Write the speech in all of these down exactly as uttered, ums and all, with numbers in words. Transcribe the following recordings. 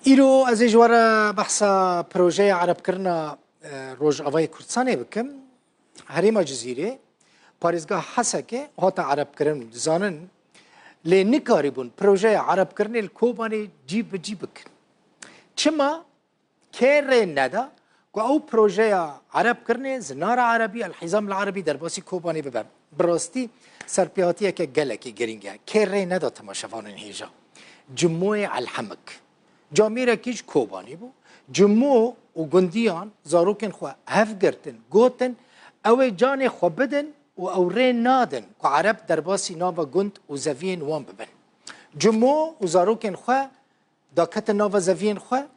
Îro ez ê ji we re behsa projeya erebkirina, e, Rojavayê Kurdistanê bikim. Herêma Cizîrê, parêzgeha Hesekê hate erebkirin, dizanin, lê nikarîbûn projeya erebkirinê li Kobanê cî bi cî bikin. Çima? Kê rê neda ku ew projeya erebkirinê, zinara erebî, El-Hizam El-Erebî derbasî Kobanê bibe? Bi rastî serpêhatiyeke gelekî girîng e. Kê rê neda temaşevanên hêja? Cimoyê Elhemik. Camêrekî ji Kobanê bû. Cimo û gundiyan zarokên xwe hev girtin, gotin, ew ê canê xwe bidin û ew rê nadin ku ereb derbasî nava gund û zeviyên wan bibin. Cimo û zarokên xwe daketin nava zeviyên xwe.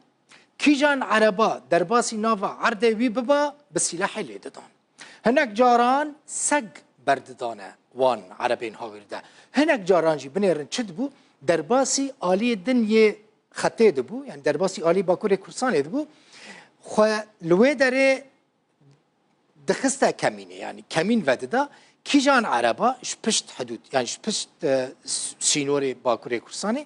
Kîjan ereba derbasî nava erdê wî biba, bi sîlehê lê didan. Hinek caran seg berdidane wan erebên hawîr de. Hinek caran jî, binêrin çi dibû, derbasî aliyê din yê xetê dibû, yani derbasî alî Bakurê Kurdistanê dibû, xwe li wê derê dixiste kemînê, yani kemîn vedida. Kîjan ereba ji pişt hidûd, yani ji pişt, e, s-, sînorê Bakurê Kurdistanê,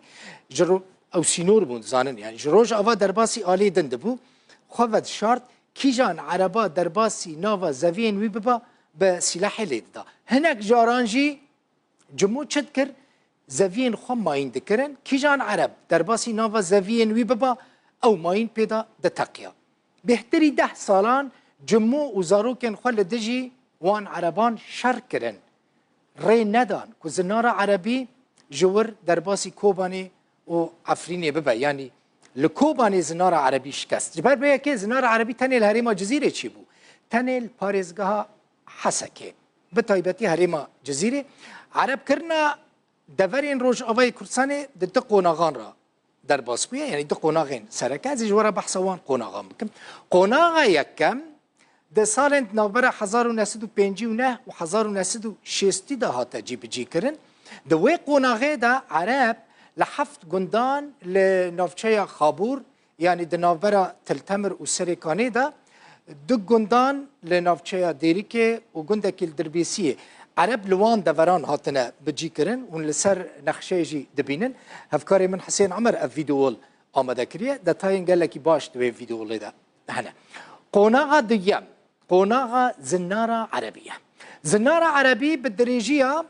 ji ro-, ew sînor bûn, dizanin, yani ji Rojava derbasî alî din dibû, xwe vedişart, kîjan ereba derbasî nava zeviyên wî biba, bi sîlehê lê dida. Hinek caran jî Cimo çi dikir? Zeviyên xwe mayîn dikirin. Kîjan ereb derbasî nava zeviyên wî biba, ew mayîn pê de diteqiya. Bêhtirî deh salan Cimo û zarokên xwe li dijî wan ereban şer kirin. Rê nedan ku zinara erebî ji wir derbasî Kobanê û Efrînê bibe. Yanî li Kobanê zinara erebî şikest. Ji ber vê yekê zinara erebî tenê li herêma Cizîrê çêbû. Tenê li parêzgeha Hesekê, bi taybetî herêma Cizîrê, erebkirina deverên Rojavayê Kurdistanê di du qonaxan re derbas bûye, yanî du qonaxên sereke. Ez ê ji we re behsa wan qonaxan bikim. Qonaxa yekem di salên di navbera hezar û neh sed û pêncî û neh û hezar û neh sed û şêstî de hate cîbicî kirin. Di wê qonaxê de ereb li heft gundan li navçeya Xabûr, yanî di navbera Til Temir û Serê Kanê de, du gundan li navçeya Dêrikê û gundekî li Dirbêsiyê, ereb li wan deveran hatine bicîkirin. Hûn li ser nexşeyê jî dibînin. Hevkarê min Hisên Emer ev vîdeo amade kiriye. Detayên gelekî baş di wê vîdeolê de hene. Qonaxa duyem, qonaxa zinara erebî ye. Zinara erebî bi dirêjiya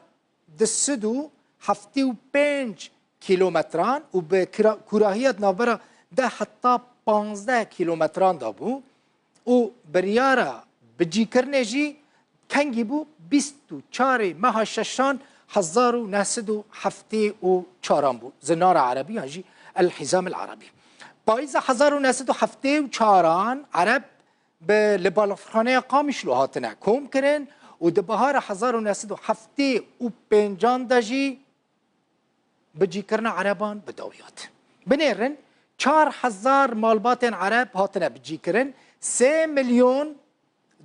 du sed û heftê û pênc kîlometran û bi kira-, kûrahiya di navbera deh heta panzdeh kîlometran de bû û biryara bicîkirinê jî kengî bû? Bîst û çarê meha şeşan hezar û neh sed û heftê û çaran bû. Zinara erebî yan jî El Hizam El Erebî. Payîza hezar û neh sed û heftê û çaran ereb bi, li balafirxaneya Qamişlo hatine kom kirin û di bihara hezar û neh sed û heftê û pêncan de jî bicîkirina ereban bi dawî hat. Binêrin, çar hezar malbatên ereb hatine bicîkirin, sê milyon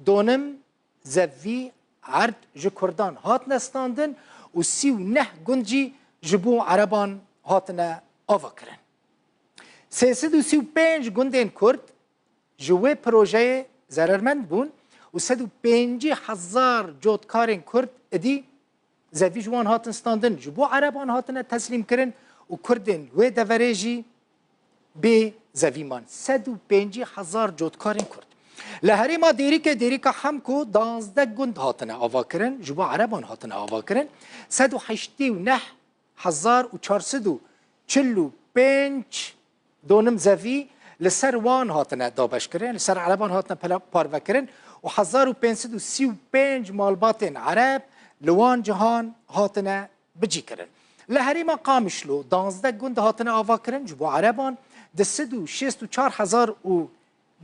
donim zevî erd ji kurdan hatine standin û sî û neh gund jî ji bo ereban hatine avakirin. Sê sed û sî û pênc gundên kurd ji wê projeyê zerermend bûn û sed û pêncî hezar cotkarên kurd idî zevî ji wan hatin standin, ji bo ereban hatine teslîm kirin û kurdên wê deverê jî bê zevî man. Sed û pêncî hezar cotkarên kurd. Li herêma Dêrikê, Dêrika Hemko, danzdeh gund hatine avakirin, ji bo ereban hatine avakirin. Sed û heştê û neh hezar û çar sed û çil û pênc donim zevî li ser wan hatine dabeşkirin, li ser ereban hatine pela-, parvekirin û hezar û pênc sed û sî û pênc malbatên ereb li wan cihan hatine bicîkirin. Li herêma Qamişlo danzdeh gund hatine avakirin ji bo ereban, du sed û şêst û çar hezar û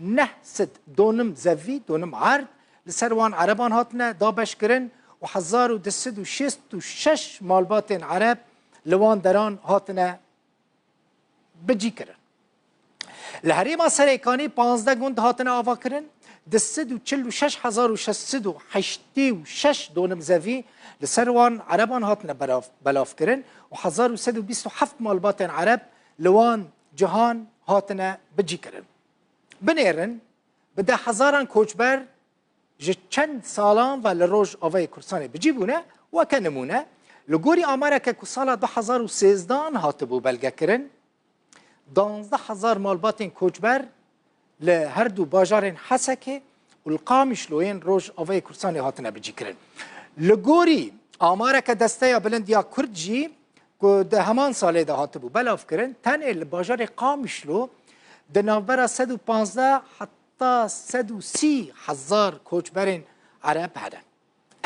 neh sed donim zevî, donim erd, li ser wan ereban hatine dabeşkirin û hezar û du sed û şêst û şeş malbatên ereb li wan deran hatine bicîkirin. Li herêma Serêkanê panzdeh gund hatine avakirin, du sed û çil û şeş hezar û şeş sed û heştê û şeş donim zevî li ser wan ereban hatine belav-, belavkirin û hezar û sed û bîst û heft malbatên ereb li wan cihan hatine bicîkirin. Binêrin, bi deh hezaran koçber ji çend salan ve li Rojavayê Kurdistanê bi cî bûne. Weke nimûne, li gorî amareke ku sala du hezar û sêzdehan hatibû belgekirin, danzdeh hezar malbatên koçber li her du bajarên Hesekê û li Qamişlo yên Rojavayê Kurdistanê hatine bicîkirin. Li gorî amareke Desteya Bilind ya Kurd jî ku di heman salê de hatibû belavkirin, tenê li bajarê Qamişlo di navbera sed û panzdeh heta sed û sî hezar koçberên Ereb hene.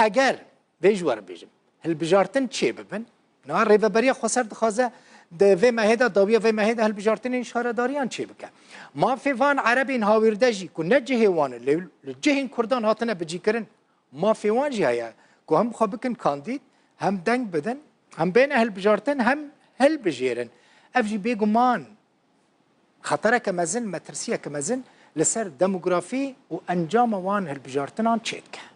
Eger, vê ji we re bêjim, hilbijartin çêbibin, niha Rêveberiya Xweser dixwaze di vê mehê de, dawiya vê mehê de hilbijartinên şaredariyan çêbike. Mafê van Erebên hawîrde jî ku ne cihê wan e, lê li cihên Kurdan hatine bicîkirin, mafê wan jî heye ku hem xwe bikin kandîd, hem deng bidin, hem bêne hilbijartin, hem hilbijêrin. Ev jî bêguman xetereke mezin, metirsiyeke mezin li ser demografî û encama wan hilbijartinan çêdike.